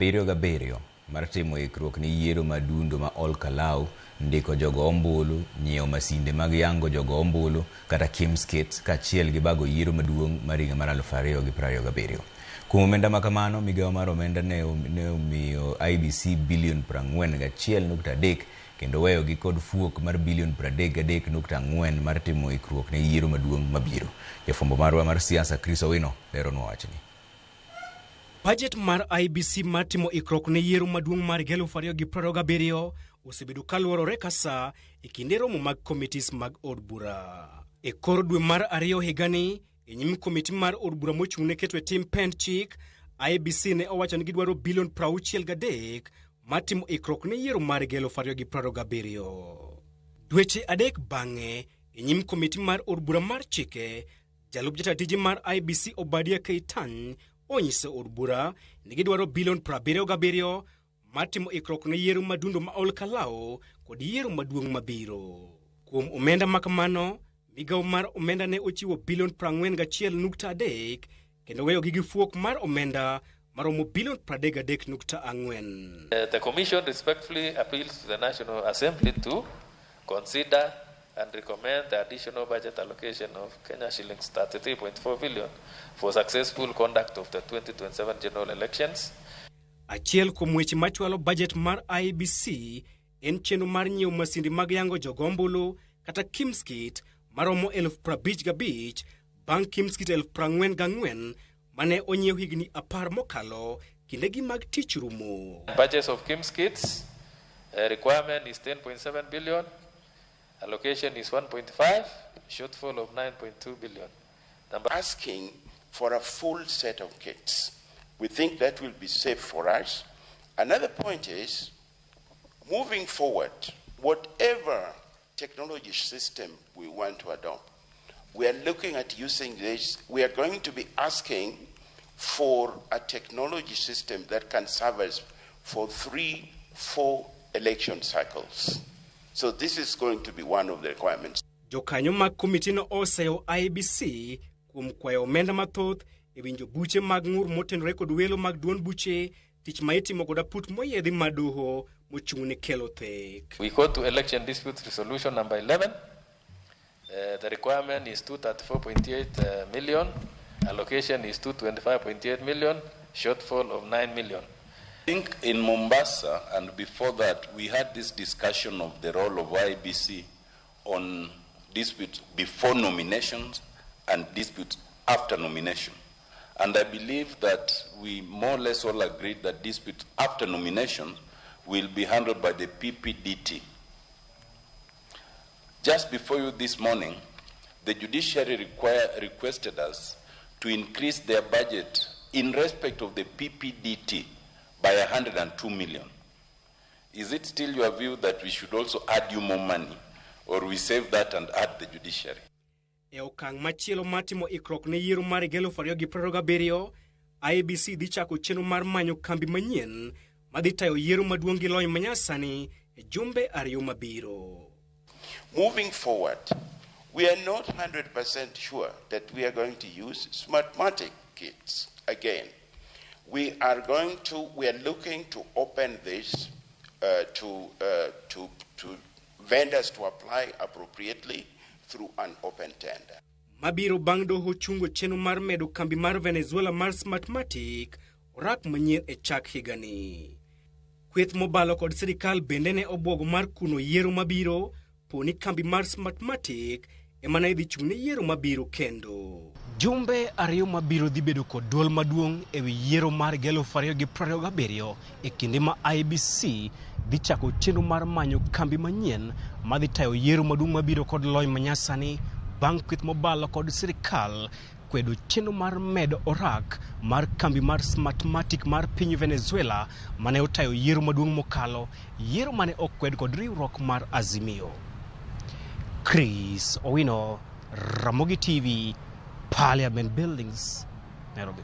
77 mar timo ikruok ne yiero ma dundo ma Ol Kalou, ndiko jogo ombulu, nyiewo masinde mag yango jogo ombulu kata KIEMS kits kaachiel gi bago yiero maduong' mar higa mar 2027. Kuom omenda ma kamano, migawo mar omenda ne omiyo IEBC bilion 41.3 kendo weyogi kod fuok mar bilion 33.4 mar timo ikruok ne yiero maduong' mabiro. Jafwambo marwa mar siasa Chris Owino leronwa wachni. Bajet mar IEBC mar timo ikruok ne yiero maduong' mar 2027 osebedo kaluorore ka saa e kinde romo mag committees mag od bura. E kor dwe mar ariyo higani, e nyim komiti mar od bura mochung' ne keto e tim pend chik, IEBC ne owacho ni gidwaro bilion 63 mar timo ikruok ne yiero mar 2027. Dweche adek bang'e, e nyim komiti mar od bura mar chike, Jalup jata tije mar IEBC Obadia Keitany onyiso od bura ni gidwaro bilion 77 mar timo ikruok ne yiero madundo ma Ol Kalou kod yiero maduong' mabiro. Kuom omenda ma kamano, migawo mar omenda ne ochiwo bilion 41.3 kendo weyogi gi fuok mar omenda maromo bilion 33.4. The Commission respectfully appeals to the National Assembly to consider and recommend the additional budget allocation of Kenya shillings 33.4 billion for successful conduct of the 2027 general elections. Achiel kuom weche machwalo bajet mar IEBC en chenro mar nyiewo masinde mag yango jogo ombulu kata KIEMS kit maromo 55,000 bang' KIEMS kit 44,000 mane onyiew higni 10 mokalo kindegi mag tich rumo. Purchase of KIEMS kits, requirement is 10.7 billion, allocation is 1.5, shortfall of 9.2 billion. Number asking for a full set of kits. We think that will be safe for us. Another point is, moving forward, whatever technology system we want to adopt, we are looking at using this. We are going to be asking for a technology system that can serve us for 3-4 election cycles. So this is going to be one of the requirements. Jokanyo mag komitino oseyo IEBC kuom kwayo omenda mathoth e winjo buche mag ng'ur motenore kod welo mag duond buche, tich ma itimo kod aput moyiedhi mar doho mochung' ne kelo thek. We go to election dispute resolution number 11. The requirement is 234.8 million, allocation is 225.8 million, shortfall of 9 million. I think in Mombasa and before that we had this discussion of the role of IEBC on disputes before nominations and disputes after nomination. And I believe that we more or less all agreed that disputes after nominations will be handled by the PPDT. Just before you this morning, the judiciary requested us to increase their budget in respect of the PPDT by 102 million. Is it still your view that we should also add you more money, or we save that and add the judiciary? E okang' machielo mar timo ikruok ne yiero mar 2027, IEBC dhi chako chenro mar manyo kambi manyien madhi tayo yiero maduong' gi lony manyasani e jumbe ariyo mabiro. Moving forward, we are not 100% sure that we are going to use Smartmatic kits again. We are looking to open this to vendors to apply appropriately through an open tender. Mabiro bang' doho chungo chenro mar medo kambi mar Venezuela mar Smartmatic orak manyien e chak higani. Kweth mobalo kod sirikal bende ne obwogo mar kuno yiero mabiro poni kambi mar Smartmatic ema ne idhi chung' ne yiero mabiro kendo. Jumbe ariyo mabiro dhi bedo kod duol maduong' ewi yiero mar 2027 e kinde ma IEBC dhi chako chenro mar manyo kambi manyien madhi tayo yiero maduong' mabiro kod lony manyasani bang' kweth mobalo kod sirikal kwedo chenro mar medo orak mar kambi mar Smartmatic mar piny Venezuela mane otayo yiero maduong' mokalo, yiero mane okwed kod riwruok mar Azimio. Chris Owino, Ramogi TV, Parliament Buildings, Nairobi.